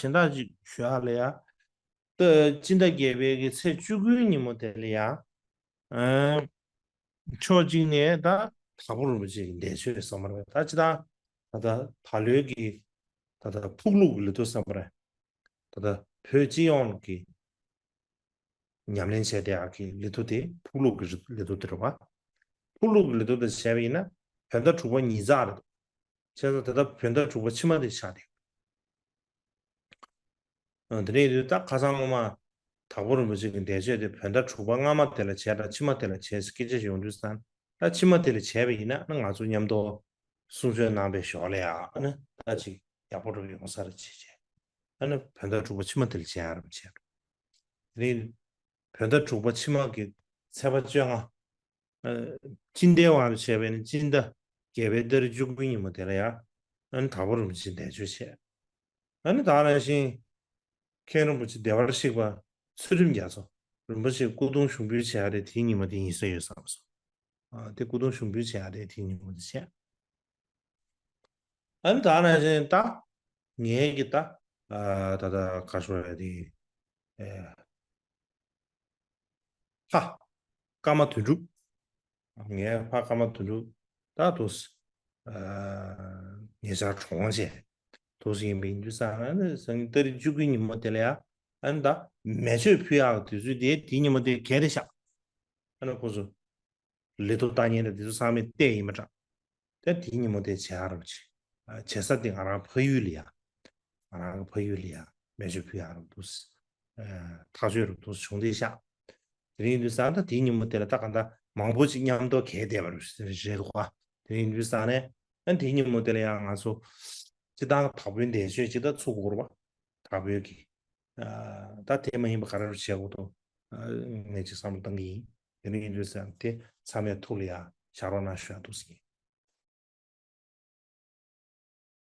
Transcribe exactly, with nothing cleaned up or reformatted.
གཞན་དག་ཅིག་ཞུ་ཡག་ལ་ཡ། ད་སྤྱི་ཟླ་བརྒྱད་པའི་གི་ཚེས་བཅུ་དགུའི་ཉིན་མོ་དེ་ལ་ཡ། ཨ། ཕྱོགས་གཅིག་ནས་ད་དྭགས་པོ་རིན་པོ་ཆེ་གི་འདས་མཆོད་བསམ་པ་རེད། ད་ཅི་ད་ད་ད་ད་ལོའི་གི་ད་ད་ཕུག་ལུགས་ཀྱི་ལོ་ཐོ་བསམ་པ་རེད། ད་ད་བོད་སྤྱི་ཡོངས་ཀྱི་ཉམས་ལེན་བྱས་བསྡད་ཡག་གི་ལས་ཐོ་དེ་ཕུག་ལུགས་ཀྱི་ལས་ཐོ་དེ་རེད་བ། ཕུག་ལུགས་ཀྱི་ལས་ཐོ་དེ་བྱས་པ་ཡིན་ན་བོད་ཟླ་དྲུག་པ་ཉིས་བརྩེགས་རེད། བྱས་ཙང་ད་ལྟ་བོད་ཟླ་དྲུག་པ་ཕྱི་མ་དེ་ཆགས་བསྡད་ཡོད། དེ་ནས་ཡིན་དུས་ད་ཁ་སང་སྔོན་མ་དྭགས་པོ་རིན་པོ་ཆེ་གི་འདས་མཆོད་དེ་བོད་ཟླ་དྲུག་པ་སྔ་མ་དེ་ལ་བྱས་དང་ཕྱི་མ་དེ་ལ་བྱས་ཟེར་སྐད་ཆ་ཞིག་ཡོང་དུས་ཙང་། ད་ཕྱི་མ་དེ་ལ་བྱས་པ་ཡིན་ན་ང་ཚོ་མཉམ་དུ་གསུང་ཆོས་གནང་བའི་ཞོར་ལ་ཡང་ཨ་ནི་ད་ཅིག་ཡག་པོ་འགྲོ་ཡོང་ས་རེད་བྱས་བྱས། ཨ་ནི་བོད་ཟླ་དྲུག་པ་ཕྱི་མ་དེ་ལ་བྱས་ཨ་རམ་བྱས། དེ་རིང་བོད་ཟླ་དྲུག་པ་ཕྱི་མ་གི་ཚེས་པ་བཅོ་ལྔ། ཨ། སྤྱི་ཟླའི་དབང་དུ་བྱས་པའི་ནི་སྤྱི་ཟླ་བརྒྱད་པའི་ཏ་རིག་བཅུ་དགུའི་ཉིན་མོ་དེ་ལ་ཡང་ཨ་ནི་དྭགས་པོ་རིན་པོ་ཆེ་འདས་མཆོད་བྱས། ཨ་ནི་ད་ག་ནང་བཞིན་མཁན་རིན་པོ་ཆེ་བདེ་བར་གཤེགས་པ་ཚུལ་ཁྲིམས་རྒྱ་མཚོ་རིན་པོ་ཆེ་སྐུ་གདུང་ཞུགས་འབུལ་བྱེད་ཡག་དེ་དེའི་ཉིན་མོ་དེ་ཡིན་ས་ཡོད་བསམ་སོང་། ཨ། དེ་སྐུ་གདུང་ཞུགས་འབུལ་བྱེད་ཡག་དེ་དེའི་ཉིན་མོ་དེ་བྱས། ཨ་ནི་ད་ག་ནང་བཞིན་ད་ངའི་གི་ད་ཨ་ད་ད་ག་ཤོ་ཡ་དེ་ཨེ་ཕ་ཀརྨ་དོན་གྲུབ། ངའི་ཕ་ཀརྨ་དོན་གྲུབ་ད་དུ་ཨ་ཉེ་ཆར་གྲོངས་བྱས། དུ་ཡིན་པའི་དུས་ཙང་ཨ་ནི་སང་ཉིན་ཏ་རིག་བཅུ་དགུའི་ཉིན་མོ་དེ་ལ་ཡ་ཨ་ནི་ད་མེ་མཆོད་ཕུལ་ཡག་དུས་ཚོད་དེ་དེའི་ཉིན་མོ་དེ་གལ་ཏེ་ཤག་ཨ་ནི་ཁོ་ཚོ་ལས་ཐོག་ལྟ་ཉན་དང་དེ་ཚོ་ཚང་མས་བལྟས་ཡིན་པ་འདྲ། དེ་དེའི་ཉིན་མོ་དེ་བྱེད་ཨ་རོགས་བྱེད། ཨ། བྱེད་ས་དེ་ང་རང་ཕ་ཡུལ་ལ་ཡ། ང་རང་གི་ཕ་ཡུལ་ལ་ཡ་མེ་མཆོད་ཕུལ་ཡག་རོགས་འདུག་ཨ། ཐག་ཆོད་རོགས་འདུག་བྱུང་དེ་ཤག་དེ་རིང་དུས་ཙང་ད་དེའི་ཉིན་མོ་དེ་ལ་ད་ག་འདྲ་མང་པོ་ཅིག་མཉམ་དུ་གས་བསྡད་པ་རེད་འདུག་ག་དེ་རིང་དུས་ཙང་ནས་ཨ་དེའི་ཉིན་མོ་དེ་ལ་ཡང་ང་ཚོ་སྤྱི་བཏང་དྭགས་པོའི་འདས་མཆོད་ཅིག་ད་ཚུགས་དགོས་རེད་པ། དྭགས་པོའི་གི། ཨ། ད་དེ་མ་ཡིན་པ་ག་རེ་རུ་བྱེད་དགོས་དོ། ཨ། ངས་ཅིག་བསམ་བློ་བཏང་གི་ཡིན། དེ་རིང་ཡིན་དུས་ཙང་དེ་ཚང་མས་ཐུགས་ལ་ཡ་བཞག་རོགས་གནང་ཞུ་ཡག་འདུག་ཟེར་གྱི་ཡིན།